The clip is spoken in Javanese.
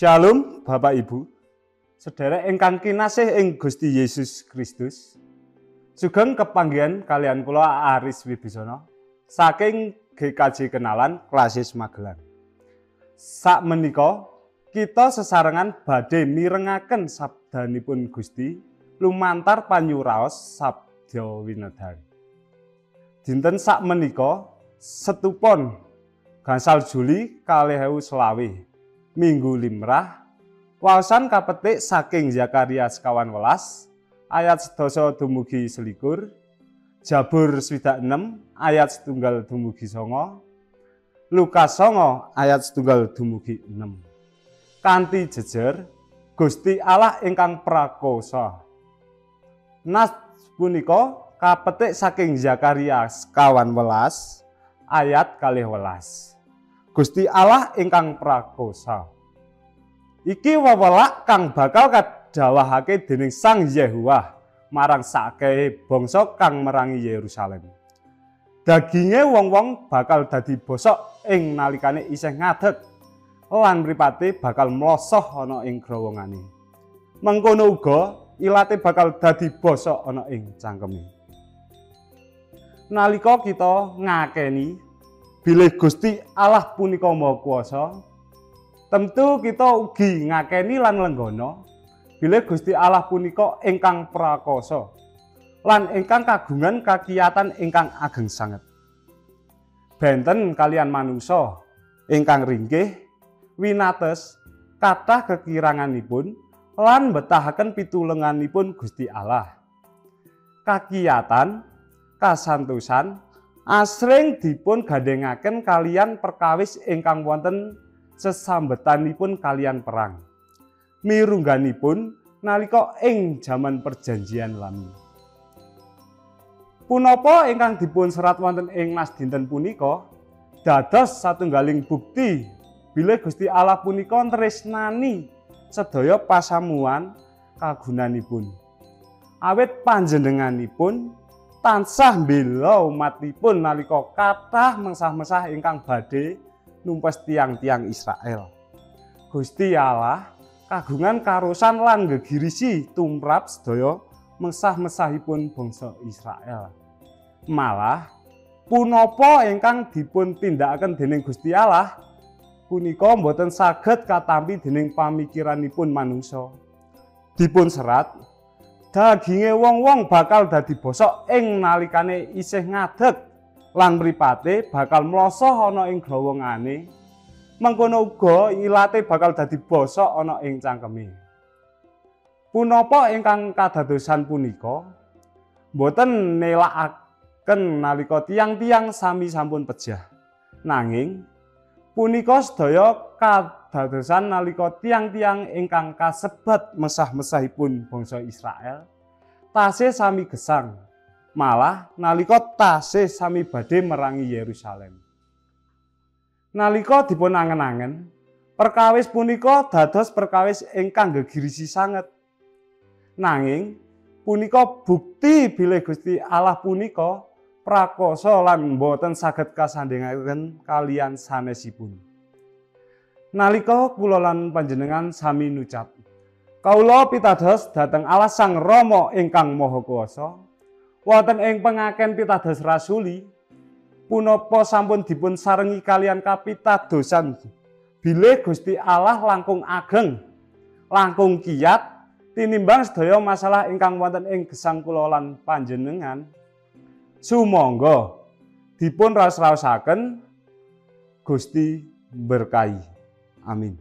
Shalom Bapak Ibu, sedherek ingkang kinasih ing Gusti Yesus Kristus. Sugeng kepanggihan kalian kula Aris Wibisono saking GKJ Kenalan Klasis Magelang. Sakmenika kita sesarengan badhe mirengaken sabdanipun Gusti lumantar panyuraos sabda winedhar. Dinten sakmenika setupon gangsal Juli 2020. Minggu limrah, waosan kapetik saking Zakaria 18 ayat 7 dumugi 21, Jabur 66 ayat 1 dumugi 9, Lukas 9 ayat 1 dumugi 6. Kanthi jejer Gusti Allah ingkang prakosa. Nas punika kapetik saking Zakaria 18 ayat 12. Gusti Allah ingkang prakosa. Iki wewelak kang bakal kadhawahake dening Sang Yehuwa marang sakehe bangsa kang merangi Yerusalem. Daginge wong-wong bakal dadi bosok ing nalikane isih ngadeg lan mripate bakal mlosoh ana ing growongane. Mengkono uga ilate bakal dadi bosok ana ing cangkeme. Nalika kita ngakeni bilih Gusti Allah punika Maha Kuwasa, tentu kita ugi ngakeni lan lenggana bilih Gusti Allah punika ingkang prakosa lan ingkang kagungan kakiyatan ingkang ageng sanget. Benten kalian manungsa ingkang ringkih winates kathah kekiranganipun lan betahaken pitulenganipun Gusti Allah. Kakiyatan, kasantosan asring dipun gandhengaken kalian perkawis ingkang wonten sesambetanipun kalian perang. Mirungganipun nalika ing jaman perjanjian lami. Punapa ingkang dipun serat wonten ing nas dinten punika dados satunggaling bukti bilih Gusti Allah punika tresnani sedaya pasamuan kagunanipun. Awit panjenenganipun tansah mbela umatipun nalika kathah mengsah-mesah ingkang badhe numpes tiang-tiang Israel. Gusti Allah kagungan karosan lan gegirisi tumrap sedaya mengsah-mesahipun bangsa Israel. Malah punapa ingkang dipun tindakaken dening Gusti Allah punika mboten saged katampi dening pamikiranipun manungsa. Dipun serat daginge wong-wong bakal dadi bosok ing nalikane isih ngadeg lan mripate bakal mlosoh ana ing growongane. Mengkono uga ilate bakal dadi bosok ana ing cangkeme. Punapa ingkang kadadosan punika mboten nelakaken nalika tiang-tiang sami sampun pejah. Nanging punika sedaya kadadosan nalika tiang-tiang ingkang kasebat mesah-mesahipun bangsa Israel tasih sami gesang, malah nalika tasih sami badhe merangi Yerusalem. Nalika dipun angen-angen, perkawis punika dados perkawis ingkang gegirisi sanget. Nanging punika bukti bilih Gusti Allah punika prakosa lan mboten saged kasandhingaken kalian sanesipun. Nalika kula lan panjenengan sami nucap, kawula pitados dhateng Allah Sang Rama ingkang Maha Kuwasa, wonten ing pengaken pitados rasuli, punapa sampun dipun sarengi kalian kapitadosan bilih Gusti Allah langkung ageng, langkung kiyat tinimbang sedaya masalah ingkang wonten ing gesang kula lan panjenengan. Sumangga dipun raos-raosaken, Gusti berkahi. Amin.